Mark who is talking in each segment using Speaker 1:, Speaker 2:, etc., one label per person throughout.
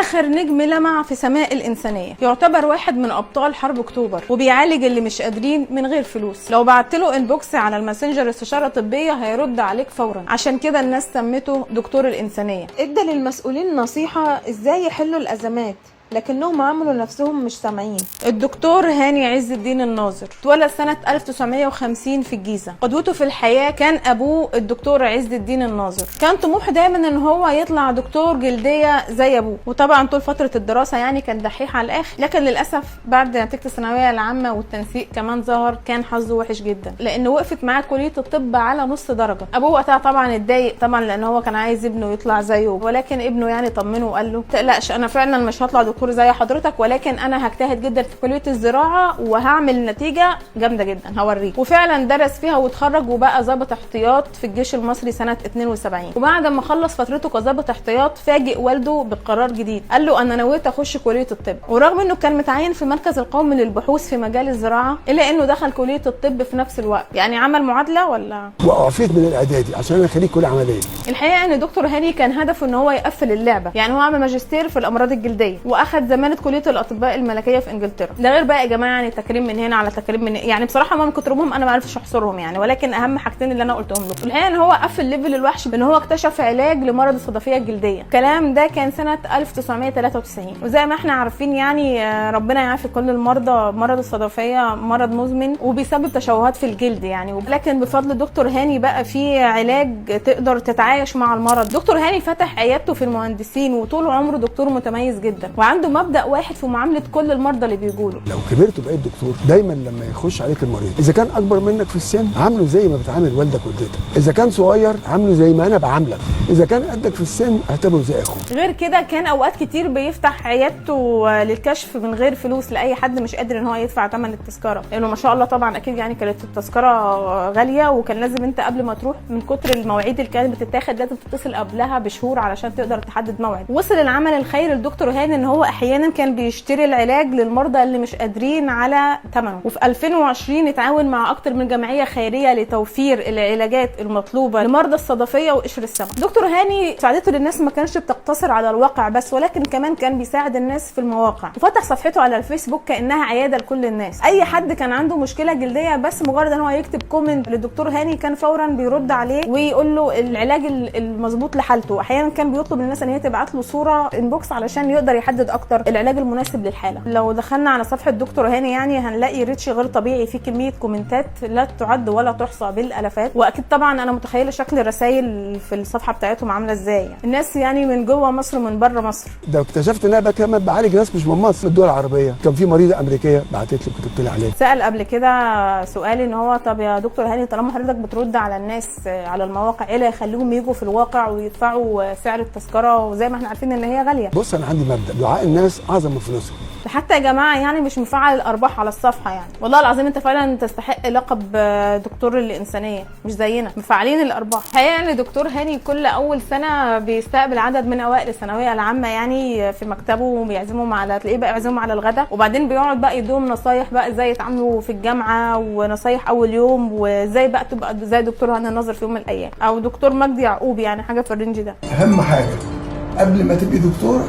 Speaker 1: آخر نجم لمع في سماء الإنسانية، يعتبر واحد من أبطال حرب أكتوبر، وبيعالج اللي مش قادرين من غير فلوس. لو بعت له inbox على الماسنجر استشارة طبية هيرد عليك فورا، عشان كده الناس سمته دكتور الإنسانية.
Speaker 2: ادى للمسؤولين نصيحة ازاي يحلوا الأزمات، لكنهم عملوا نفسهم مش سامعين.
Speaker 1: الدكتور هاني عز الدين الناظر اتولد سنة 1950 في الجيزة. قدوته في الحياة كان أبوه الدكتور عز الدين الناظر. كان طموحه دايما ان هو يطلع دكتور جلدية زي أبوه، وطبعا طول فترة الدراسة يعني كان دحيح على الآخر. لكن للأسف بعد نتيجة الثانوية العامة والتنسيق كمان ظهر، كان حظه وحش جدا لأنه وقفت معاه كلية الطب على نص درجة. أبوه وقتها طبعا اتضايق طبعا لأن هو كان عايز ابنه يطلع زيه، ولكن ابنه يعني طمنه وقال له تقلقش أنا فعلا مش هطلع دكتور زي حضرتك، ولكن انا هجتهد جدا في كليه الزراعة وهعمل نتيجة جامدة جدا هوريك. وفعلا درس فيها واتخرج وبقى ضابط احتياط في الجيش المصري سنة 72. وبعد ما خلص فترته كضابط احتياط فاجئ والده بقرار جديد، قال له انا نويت اخش كليه الطب. ورغم انه كان متعين في المركز القومي للبحوث في مجال الزراعة، الا انه دخل كليه الطب في نفس الوقت. يعني عمل معادلة ولا
Speaker 3: واعفيت من الاعدادي عشان انا خريج كليه عملية.
Speaker 1: الحقيقة ان دكتور هاني كان هدفه ان هو يقفل اللعبة، يعني هو عمل ماجستير في الامراض الجلدية واخد زمالة كليه الاطباء الملكية في انجلترا. ده غير بقى يا جماعة يعني تكريم من هنا على تكريم من، يعني بصراحة ما من كترهم انا ما عرفتش احصرهم يعني، ولكن اهم حاجتين اللي انا قلتهم لكم. الحقيقة ان هو قفل level الوحش بان هو اكتشف علاج لمرض الصدفيه الجلدية. الكلام ده كان سنة 1993، وزي ما احنا عارفين يعني ربنا يعافي كل المرضى، مرض الصدفيه مرض مزمن وبيسبب تشوهات في الجلد يعني، لكن بفضل دكتور هاني بقى في علاج تقدر تتعايش مع المرض. دكتور هاني فتح عيادته في المهندسين، وطول عمره دكتور متميز جدا وعنده مبدأ واحد في معاملة كل المرضى اللي بيجوله.
Speaker 3: لو كبرت وبقيت دكتور دايما لما يخش عليك المريض اذا كان اكبر منك في السن عامله زي ما بتعامل والدك ووالدتك، اذا كان صغير عامله زي ما انا بعاملك، اذا كان قدك في السن اعتبره زي اخوك.
Speaker 1: غير كده كان اوقات كتير بيفتح عيادته للكشف من غير فلوس لاي حد مش قادر ان هو يدفع ثمن التذكرة، لانه ما شاء الله طبعا اكيد يعني كانت التذكرة غالية، وكان لازم انت قبل ما تروح من كتر المواعيد اللي كانت بتتاخد لازم تتصل قبلها بشهور علشان تقدر تحدد موعد. وصل العمل الخيري للدكتور هاني ان هو احيانا كان بيشتري العلاج للمرضى اللي مش قادرين على ثمنه. وفي 2020 اتعاون مع اكتر من جمعية خيرية لتوفير العلاجات المطلوبة لمرضى الصدفيه وقشر السمك. دكتور هاني مساعدته للناس ما كانش بتقتصر على الواقع بس، ولكن كمان كان بيساعد الناس في المواقع، وفتح صفحته على الفيسبوك كانها عيادة لكل الناس. اي حد كان عنده مشكلة جلدية بس مجرد ان هو يكتب comment للدكتور هاني كان فورا بيرد عليه ويقول له العلاج المظبوط لحالته. احيانا كان بيطلب من الناس ان هي تبعت له صوره inbox علشان يقدر يحدد اكتر العلاج المناسب للحالة. لو دخلنا على صفحة دكتور هاني يعني هنلاقي reach غير طبيعي، في كمية كومنتات لا تعد ولا تحصى بالالافات، واكيد طبعا انا متخيله شكل الرسائل في الصفحة بتاعتهم عامله ازاي يعني. الناس يعني من جوه مصر ومن بره مصر.
Speaker 3: ده اكتشفت ان انا كمان بعالج ناس مش من مصر، من الدول العربية. كان في مريضه امريكية بعتت لي كتبت لها علاج.
Speaker 1: سأل قبل كده سؤال ان هو طب يا دكتور هاني طالما حضرتك بترد على الناس على المواقع ايه اللي يخليهم يجوا في الواقع ويدفعوا سعر التذكرة، وزي ما احنا عارفين ان هي غالية.
Speaker 3: بص انا عندي مبدا، دعاء الناس اعظم من فلوسهم.
Speaker 1: حتى يا جماعة يعني مش مفعل الارباح على الصفحة يعني، والله العظيم انت فعلا تستحق لقب دكتور الانسانية، مش زينا مفعلين الارباح. الحقيقة ان دكتور هاني كل اول سنة بيستقبل عدد من اوائل الثانوية العامة يعني في مكتبه، وبيعزمهم على تلاقيه بقى يعزمهم على الغداء، وبعدين بيقعد بقى يديهم نصايح بقى ازاي يتعاملوا في الجامعة، ونصايح اول يوم، وازاي بقى تبقى زي دكتور هاني الناظر في يوم من الايام، او دكتور مجدي يعقوب، يعني حاجة في ال range ده.
Speaker 3: اهم حاجة قبل ما تبقي دكتورة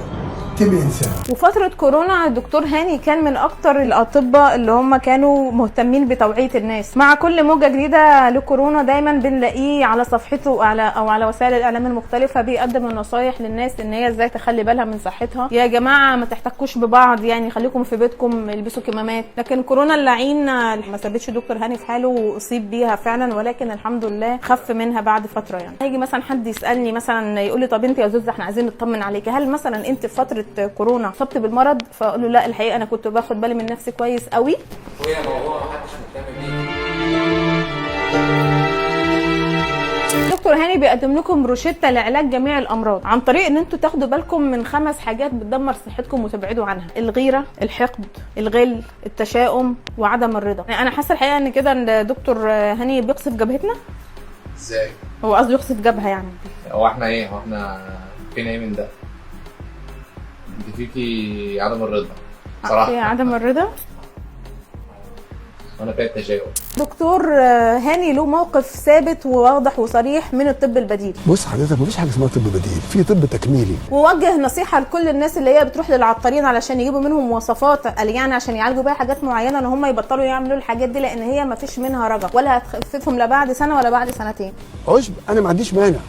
Speaker 3: تبقي انسان.
Speaker 1: وفترة كورونا الدكتور هاني كان من اكتر الاطباء اللي هم كانوا مهتمين بتوعية الناس. مع كل موجة جديدة لكورونا دايما بنلاقيه على صفحته او على وسائل الاعلام المختلفة بيقدم النصايح للناس ان هي ازاي تخلي بالها من صحتها. يا جماعة ما تحتكوش ببعض، يعني خليكم في بيتكم، البسوا كمامات. لكن كورونا اللعين ما سابتش دكتور هاني في حاله واصيب بيها فعلا، ولكن الحمد لله خف منها بعد فترة. يعني هيجي مثلا حد يسألني مثلا يقول لي طب انت يا زوزة احنا عايزين نطمن عليكي، هل مثلا انت في فترة كورونا اصبت بالمرض؟ فاقول له لا الحقيقة انا كنت باخد بالي من نفسي كويس قوي.
Speaker 4: وهي موضوع محدش مهتم بيه.
Speaker 1: دكتور هاني بيقدم لكم روشتة لعلاج جميع الامراض عن طريق ان انتوا تاخدوا بالكم من 5 حاجات بتدمر صحتكم وتبعدوا عنها: الغيرة، الحقد، الغل، التشاؤم، وعدم الرضا. يعني انا حاسه الحقيقة ان كده ان دكتور هاني بيقصف جبهتنا.
Speaker 4: ازاي؟
Speaker 1: هو قصده يقصف جبهة يعني.
Speaker 4: هو احنا ايه؟ هو احنا فينا ايه من ده؟ انت فيكي عدم الرضا بصراحة.
Speaker 1: في عدم الرضا.
Speaker 4: وانا فيها التشاؤم.
Speaker 1: دكتور هاني له موقف ثابت وواضح وصريح من الطب البديل.
Speaker 3: بص حضرتك، مفيش حاجة اسمها طب بديل، في طب تكميلي.
Speaker 1: ووجه نصيحة لكل الناس اللي هي بتروح للعطارين علشان يجيبوا منهم وصفات قال يعني عشان يعالجوا بيها حاجات معينة، ان هم يبطلوا يعملوا الحاجات دي، لان هي مفيش منها رجا ولا هتخففهم لا بعد سنة ولا بعد سنتين.
Speaker 3: عشب انا ما عنديش مانع،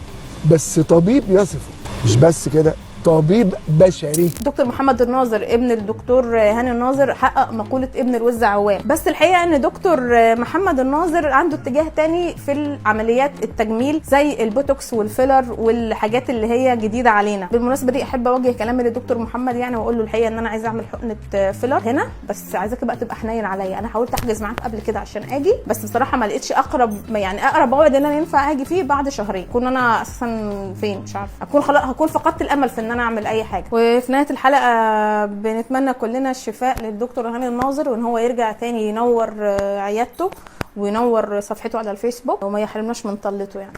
Speaker 3: بس طبيب يصفه، مش بس كده، طبيب بشري.
Speaker 1: دكتور محمد الناظر ابن الدكتور هاني الناظر حقق مقولة ابن الوز عوام، بس الحقيقة ان دكتور محمد الناظر عنده اتجاه تاني في العمليات التجميل زي البوتوكس والفيلر والحاجات اللي هي جديدة علينا. بالمناسبة دي احب اوجه كلامي للدكتور محمد يعني واقول له الحقيقة ان انا عايزة اعمل حقنة فيلر هنا، بس عايزاك بقى تبقى حنين عليا. انا حاولت احجز معاك قبل كده عشان اجي، بس بصراحة ما لقيتش اقرب يعني اقرب موعد ان انا ينفع اجي فيه بعد شهرين، كون انا اساسا فين مش عارفه، اكون خلاص هكون فقدت الامل في ان انا اعمل اي حاجة. وفي نهاية الحلقة بنتمنى كلنا الشفاء للدكتور هاني الناظر، وان هو يرجع تاني ينور عيادته وينور صفحته على الفيسبوك وما يحرمناش من طلته يعني.